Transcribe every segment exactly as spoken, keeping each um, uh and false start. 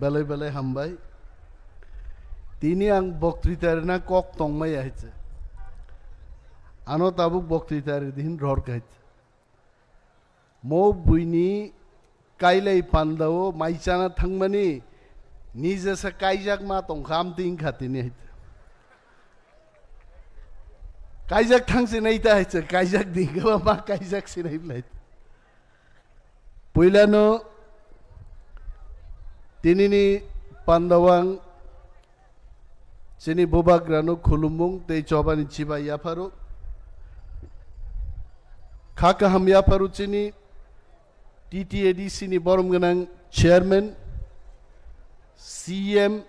Belai belai hambai. Tini ang boktwita rina kok tongmaya hai se. Ano tabuk boktwita ri din ror kai se. Mo buini kailai pandao mai chana thangmani nije se kaijak ma tongkha amtwi wngkha tini hai se. Kaijak thang se nai ta hai se, kaijak di khe ma kaijak se nai blai. Puilano tinini pandawang chini bubagrano khulumung tei chobani chibai yapharo. Kha kaham yapharo chini T T A D C ni borom gwnang chairman, C M,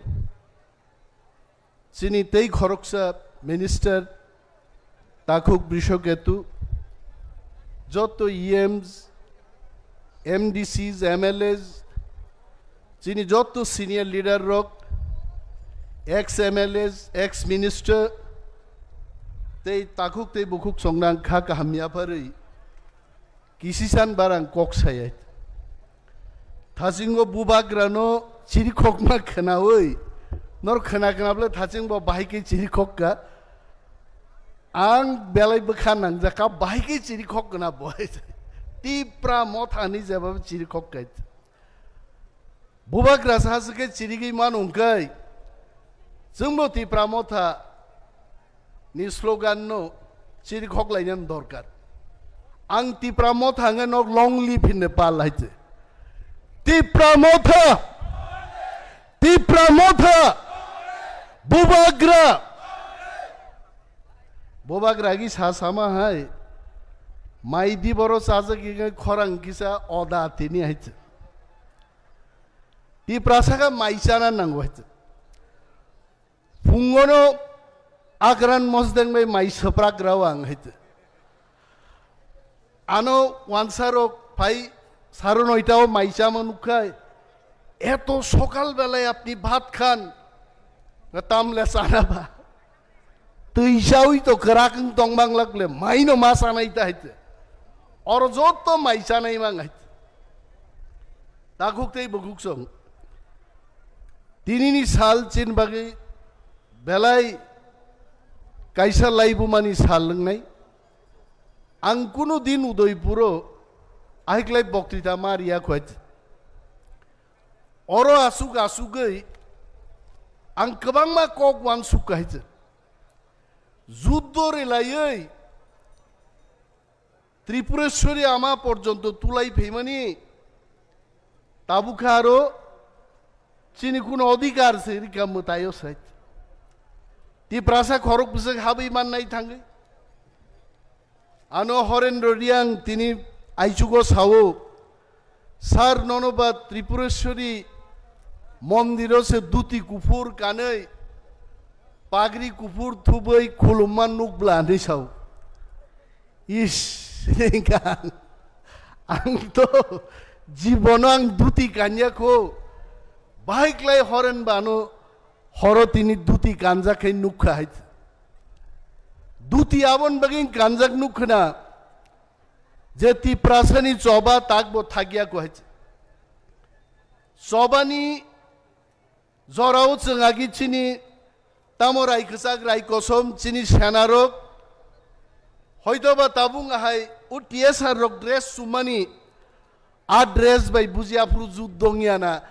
chini tei khoroksa minister, Takhuk Brishoketu, joto E Ms, M D Cs, M L As, chini joto senior leader rok, ex M L As, ex minister, tei takhuk tei bukhuk songnang kha kaham yapharwi kisisan barang kok sayai. Thasingo bubagrano chirikhokma khwnawi, nor khwna khwnaple thasingbo bahai khe chirikhok kha. Ang belai bwkha nangjak kha, bahai khe chirikhok khwna bo. Tipra mothani jeba chirikhok kha. Bubagra sa se khe chirigwi mano hwnkhe, chwngbo Tipra motha ni slogan no chirikhok lainani dorkar. Ang Tipra motha hwnkhe nok long live hinne pal hai se. Tipra motha! Tipra motha! Bubagra! Bubagra gi sa sama hai. Mai di boro chajak gi khorang kisa oda tini hai se. Tiprasa khe mai chana nango hai se. Phungono Akran Mosdeng bai mai swprak rao ang hai se. Ano wansa rok phai saro noita o mai chama nukhai. Eto sokal belai apni bhat khan. Tamle chana ba. Twi chawi to kwrak wng tong mang lak le, mai no ma chanai ta hai te. Oro joto mai chanai mang hai te. Takhuk tei bukhuk song. Tinini sal chin bagwi belai kaisa laibumani sal wngnai. Ang kunu din Udaipuro ahiklai boktwita ma riya khwai. Oro asuk asugwi ang kwbangma kok uansuk hai se. Juddo relaiwi Tripureshwari ama porjonto tulai phaimani tabukha aro chini kuno odhikar se rika mwtaio sai. Tiprasa khorok bwswk habwi mannai thangwi. Ano Horendro Riang tini aichugo sao, "Sir, nono ba Tripureshwari mondiro se dhuti kuphur kanwi, pagri kuphur thubwi khulumma nukbla," hinwi sao. Is, ang, ang to jibono ang dhuti kanya kho. Bahai klai Horen bano horo tini dhuti kanjak khai nukha hai. Dhuti abon bagwi kanjak nukhna je Tiprasani choba takbo thakya ko hai. Chobani jorao chwng agi chini tamo rai kwchak rai kosom chini senarok hoitoba tabung ahai o T S R rok dress sumani a dress bai buji aphuru jut dongya na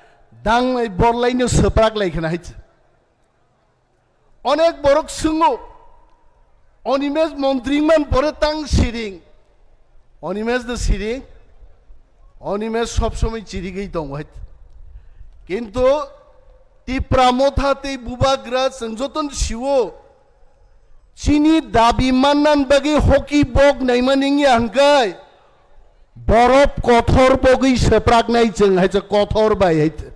dangnai borlaino swprak lai khna hai. Onek borok swungo, Animesh montri wngman pore tang siring. Animesh de siring. Animesh sob somoi chirigwi tongo hai. Kintu Tipra Motha tei Bubagra chwng jotono siwo. Chini dabi mannan bagwi hoki bok naimani wngya hwnkhe borop kothor bogwi swpraknai chwng hai se kothor bai hai se.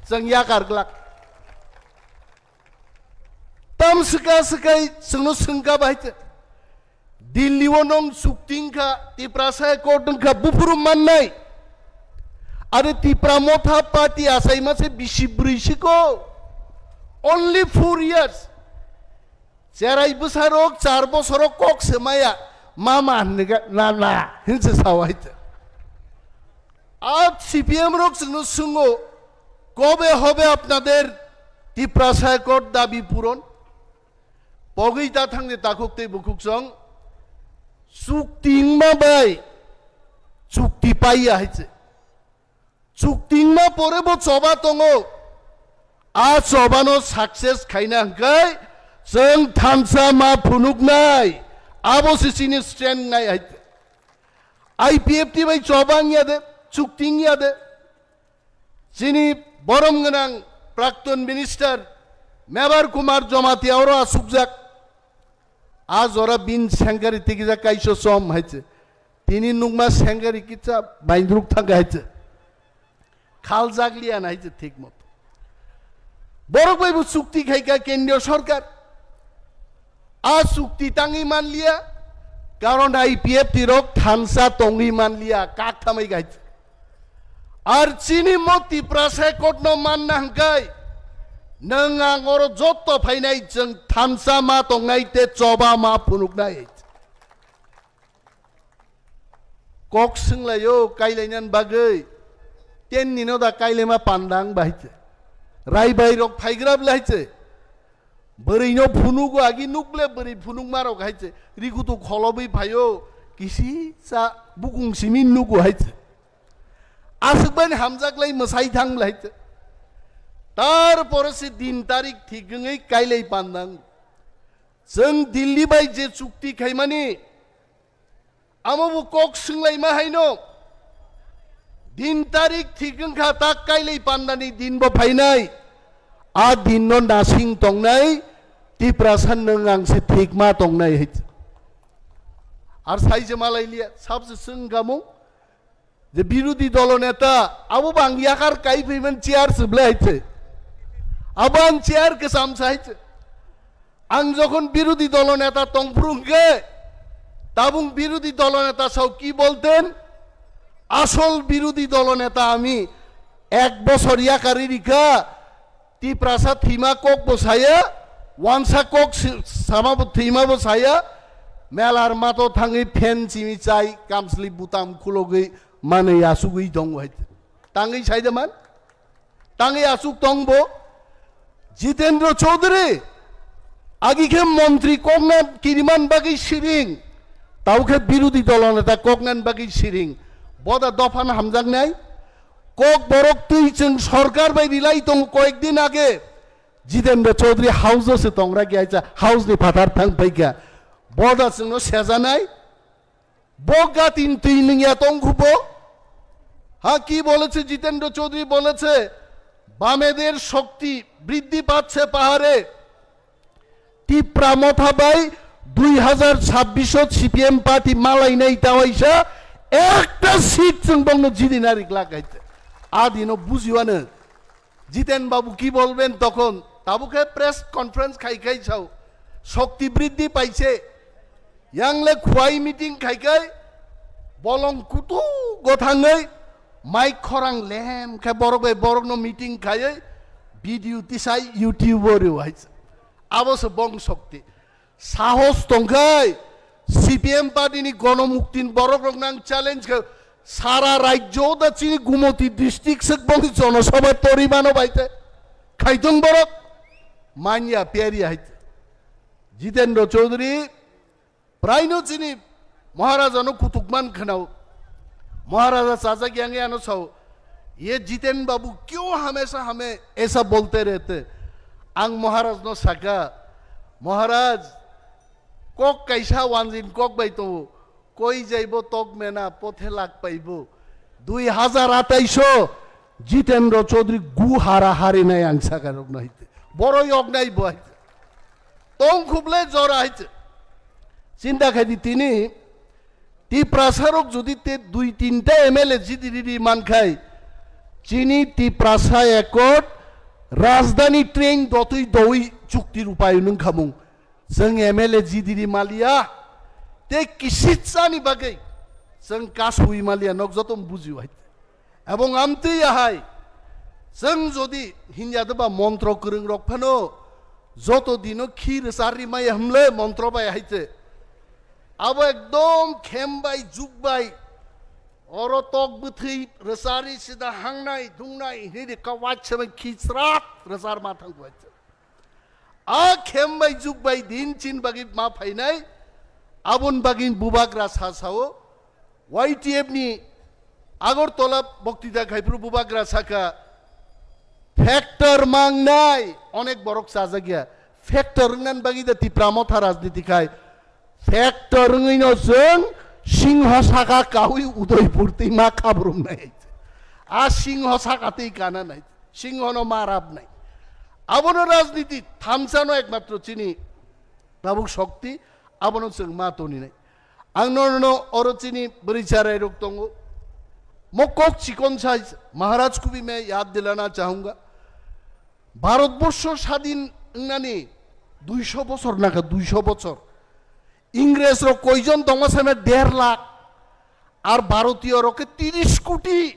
Chwng yakar glak. Tam swka swkai chwngno swngka bai te. Delhi o nong chukti wngkha, Tiprasa accord wngkha, buphuru mannai. Are Tipra Motha Party achaima se bisi brwi siko. Only four years. Cherai bwsarok char bosoro kok se maya. Mama hinwi ga-, na, na, hinse sao hai te. A C P M rok chwngno swngwo, কবে হবে আপনাদের তিপ্রাসা অ্যাকর্ড দাবি পূরণ? Pogwi ta thangni takhuk tei bukhuk chwng chukti wngma bai chukti paiya hai se. Chukti wngma pore bo choba tongo. A chobano success khaina hwnkhe chwng thansa ma phunuknai. Abo se chini stand wngnai hai se. I P F T bai choba wngya de, chukti wngya de. Chini borom gwnang Prakton Minister Mebar Kumar Jamatia oro asukjak. A jora bin sengkari tikijak kaiso som hai se. Tini nukma sengkari kisa baindruk thangkha hai se. Khaljak liya na hai se thik moto. Borok bai bo chukti khaikha kendriyo sorkar. A chukti tangwi manliya, karon I P F T rok thansa tongwi manliya, kak thamwi gai. Ar chini mo Tiprasa Court no manna hwnkhe, nwng ang oro jotto phainai chwng thansa ma tongnai tei choba ma phunuknai. Kok swnglaio kailainani bagwi, tenni no da kailaima pandang bahai se. Raibai rok phaigra bwlai se. Bwrwi no phunugo agi nukle bwrwi phunukma rok hai se. Rikutu kholobwi phaio kisi sa bukung simi nugo hai se. Aswk bani hamjak lai mwsai thang bwlai se. Tarpore se din tarik thik wngwi kailai pandang. Chwng Delhi bai je chukti khaimani, amo bo kok swnglaima haino. Din tarik thik wngkha, tak kailai pandani din bo phainai. A din no nasing tongnai, Tiprasa nwng ang se thik ma tongnai hai. Ar sai se malai liya, sab se swng gamung. Je birodhi dolo neta, abo bang yakar kai phaiman chair se bwlai hai se. Abo ang chair ke sam sai se. Ang jokhon birodhi dolo neta tongphuru hwnkhe, tabung birodhi dolo neta sao ki bolten? Asol birodhi dolo neta ami ek bosor yakari rikha, Tiprasa thwima kok bo saya, wansa kok si-, sama bo thwima bo saya, melar mato thangwi phen chimi chai, kamsli butam khulogwi manwi asugwi tongo hai. Tangwi saida man? Tangwi asuk tong bo. Jitendra Chaudhary, agi khe montri kokna kiriman bagwi siring, tau khe birodhi dolo neta koknan bagwi siring. Boda dophan hamjaknai. Kok borok twi chwng sorkar bai rilai tongo koyek din age. Jitendra Chaudhary house o se tongra ki aisa house ni phatar thang paikha. Boda chwngno sejanai. Bo gatin twi nungya tongkhubo. Ha ki boleche Jitendra Chaudhary boleche, "বামেদের শক্তি বৃদ্ধি পাচ্ছে পাহাড়ে।" Tipra Motha bai dui hazar chabbish o C P M party malainai tawaisa ekta seat chwng bongno jidina riklak hai. Adino bujiwano. Jiten Babu ki bolben tokhon? Tabukhe press conference khai khai sao. Shokti briddhi paise. Yangle khuai meeting khai khai bolong kutu gothangwi mic khorang lem khe borok bai borokno meeting khaiwi video tisai YouTube o rw hai. Abo se bong shokti. Sahos tongkhai C P M party ni gonomuktin borok rok nang challenge khe sara rajyo da chini Gumoti district sek bong jonosabha tori mano baite khaitong borok manya peri hai Jitendra Chaudhary praino chini Maharaja no kutuk man khnao Maharaja chajak yang ano sao ye Jiten Babu kyo hamesha hame esa bolte rehte ang Maharaj no saka Maharaj Kok kaisa wanjin kok bai tongo, "Koi jaibo tok mena pothe lak paibo." Dui hazar atais o Jitendra Chaudhary gu hara hari nai ang saka rok no hite. Boro yok nai bo hai. Tong khuble jora hai. Chinta khai di tini Tiprasa rok jodi te dui tinta M L A jidi riri man khai, chini Tiprasa Accord rajdhani train dotwi dowi chukti rupai nung khamung. Chwng M L A jidiri maliya, tei kisitsani bagwi chwng kasui maliya, nok joto bujiu hai. Ebong amtwi ahai, chwng jodi hinya deba montro kwrwng rok phano joto dino khi rwcharri maya hwnle montro bai hai se. Abo ekdom khem bai, juk bai, Oro tok bwthwi rwchari sida hangnai, dungnai, hinwi de kawaisa bai khichrat rwchar ma thang bai. A khem bai juk bai din chin bagwi ma phainai, abon bagwi bubagra sa sao, Y T F ni Agartala boktita khaiphuru bubagra saka, factor mangnai, onek borok chajakya, factor wngnan bagwi da Tipra motha rajniti khai, factor wngwino chwng singho saka kaui Udaipur twi ma khabrumnai. A singho saka twi kana nai, singho no ma rabnai. Abono rajniti thansa no ekmatro chini tabuk shokti, abono chwng ma toninai. Ang no, no, oro chini bwrwi charai rok tongo. Mo kok chikon sai, Maharaj kubi me yad dilana chahunga. Bharatborsho sadin wngnani duisho bochor naka, duisho bochor. Ingres rok koijon tongma saima der lakh. Ar Bharatiyo rok khe tiris koti.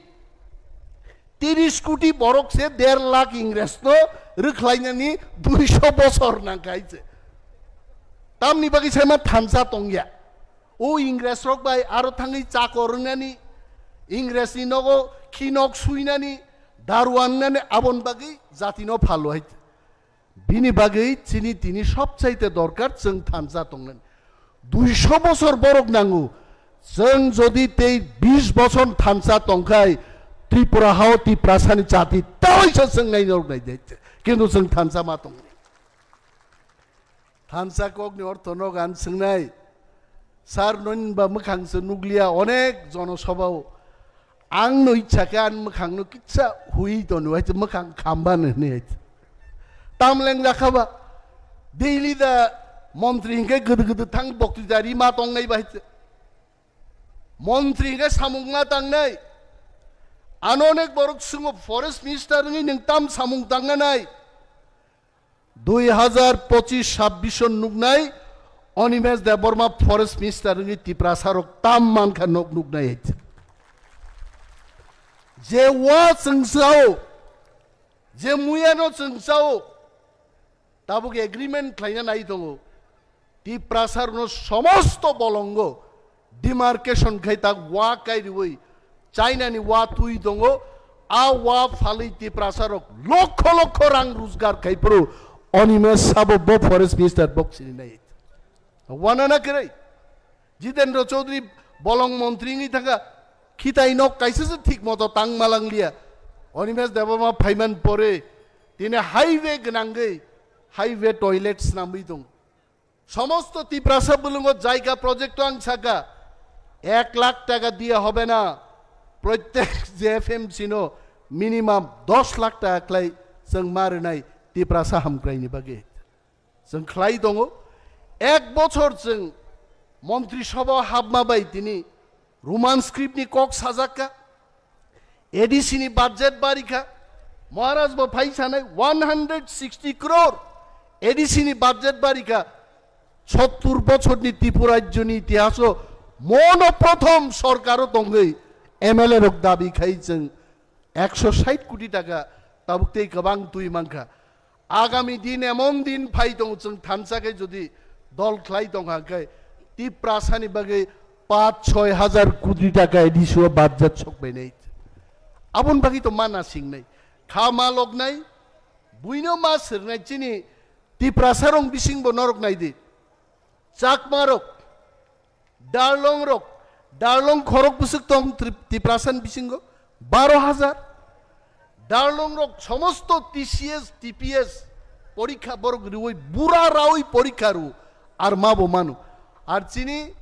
Tiris koti borok se der lakh Ingres no rwkhlainani duisho bochor nangkha hai se. Tamni bagwi saima thansa tongya. O Ingres rok bai aro thangwi chakor wngnani, Ingres ni nogo khinok suinani, daru wngnani abon bagwi jati no phalo hai. Bini bagwi chini tini sobchaite dorkar chwng thansa tongnani. Duisho bochor borok nango. Chwng jodi tei bish bochor thansa tongkhai, Tripura hao Tiprasani jati tawaisa chwng nai norok nai de. Kintu chwng thansa ma tongni. Thansa kokni ortho no gan swngnai. Sir, noni ba mwkhang se nukliya onek jonosabhao. Ang no ichha khe ani mwkhang no kitsa hui toni, hai se mwkhang khamba no hwnwi hai se. Tamleng jakha ba. Daily da montri hinkhe gede gede thang boktwi jari ma tongnai ba hai se. Montri hinkhe samung ma tangnai. Ano onek borok swngo forest minister wngwi nwng tam samung tangna nai. Dui hazar pochis sabbish o nuknai Animesh Debbarma forest minister wngwi Tiprasa rok tam mankha nok nuknai. Je wa chwngsao, je muyano chwngsao, tabuk agreement khlaina nai tongo. Tiprasa rokno somosto bolongo demarcation khai tak wa kai riwi China ni wa twi tongo, a wa phalwi Tiprasa rok lokho lokho rang rojgar khai phuru Animesh sabo bo forest minister bok sini nai. Wana na kwrwi? Jitendra Chaudhary bolong montri wngwi thangkha, khitai nok kaisa se thik moto tang malang liya. Animesh Debbarma phaiman pore tini highway gwnangwi highway toilet snamwi tongo. সমস্ত তিপ্রাসা বুলুঙ্গ জায়গা প্রজেক্ট আং সাকা এক লাখ টাকা দিয়ে হবে না, প্রত্যেক জেএফএমসি নো মিনিমাম দশ লাখ টাকা খ্লাই চং মারনাই তিপ্রাসা হামক্রাইনি বাগে চং খ্লাই দঙো। এক বছর চং মন্ত্রিসভা হাবমা বাই তিনি রোমান স্ক্রিপ্ট নি কক সাজাক্কা, ADC ni budget barikha, Maharaj bo phai sanai one hundred sixty crore, ADC ni budget barikha, sottur bochorni Tripura rajyoni itihaso mono prothom sorkaro tongwi M L A rok dabi khai chwng ekso sait koti taka tabuk tei kwbang twi mankha. Agami din emon din phai tongo, chwng thansa khe jodi dol khlai tongkha khe Tiprasani bagwi pach choi hazar koti taka edisiyo budget sokbainai. Aboni bagwi to mana singnai, kha ma loknai, buino ma sirnai. Chini Tiprasa rong bisingbo norok naidi, Chakma rok, Darlong rok, Darlong khorok bwswk tong Trip-, Tiprasa ni bisingo? Baro hazar. Darlong rok somosto T C S, T P S porikha borok riwi bura rawi porikha ru ar ma bo manu. Ar chini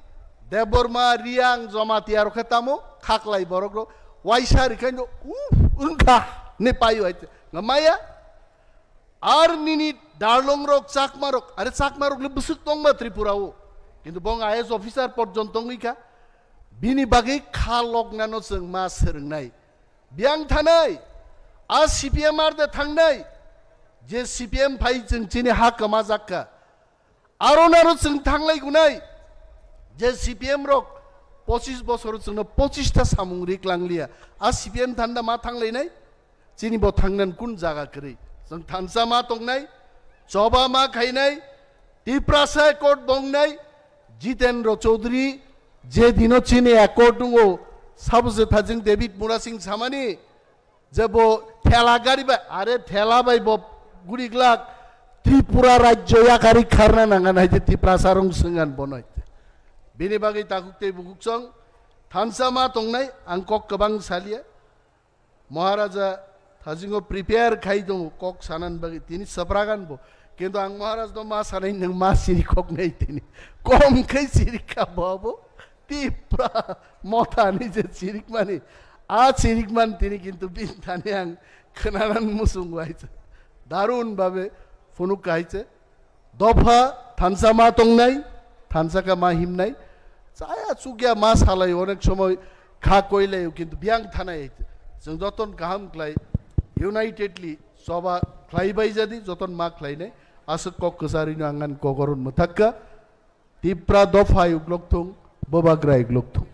Debbarma, Riang, Jamatia rok khe tamo khaklai borok rok waisa rikhaino, uh, wngkha ne paio hai te. Nga maya? Ar nini Darlong rok, Chakma rok, are Chakma rok le bwswk tongma Tripura o. Kintu bong I A S officer porjonto wngwi kha. Bini bagwi kha loknano chwng ma swrwngnai. Biyang thanai, a C P M ar de thangnai, je C P M phai chwng chini ha kwmajak kha. Aro naro chwng thanglai gunai, je C P M rok pochis bosor chwngno pochis ta samung ri klang liya. A C P M thanda ma thanglai nai? Chini bo thangnan kun jaga kwrwi? Chwng thansa ma tongnai, choba ma khainai, Tiprasa accord bongnai, Jitendra Chaudhary je dino chini accord wngo, Sabo se thajing David Murasing samani je bo thela gari bai, are thela bai bo guri glak Tripura rajyo yakari kharna nangan hai je Tiprasa rong swngan bono hai je. Bini bagwi takhuk tei bukhuk song thansa ma tongnai ang kok kwbang salia. Maharaja thajingo prepare khai tongo kok sanan bagwi tini sapragan bo. Kintu ang Maharaj no ma sanai nang ma siri kok nai tini. Kom khai siri ka bo abo. Tipra motha ni je sirik mani. A sirik man tini kintu bin thani ang khnanan musung waisa. Darun babe phunuk kaise. Dopha thansa ma tongnai, thansa ka ma himnai. Chaya chukya ma salai onek somoy kha koilai kintu biyang thanai. Jeng joton kaham klai unitedly soba khlai bai jadi joton ma khlainai. Aswk kok kwsarino angan kogoron muthakka. Tipra dopha uglok thung, bobagrai uglok thung.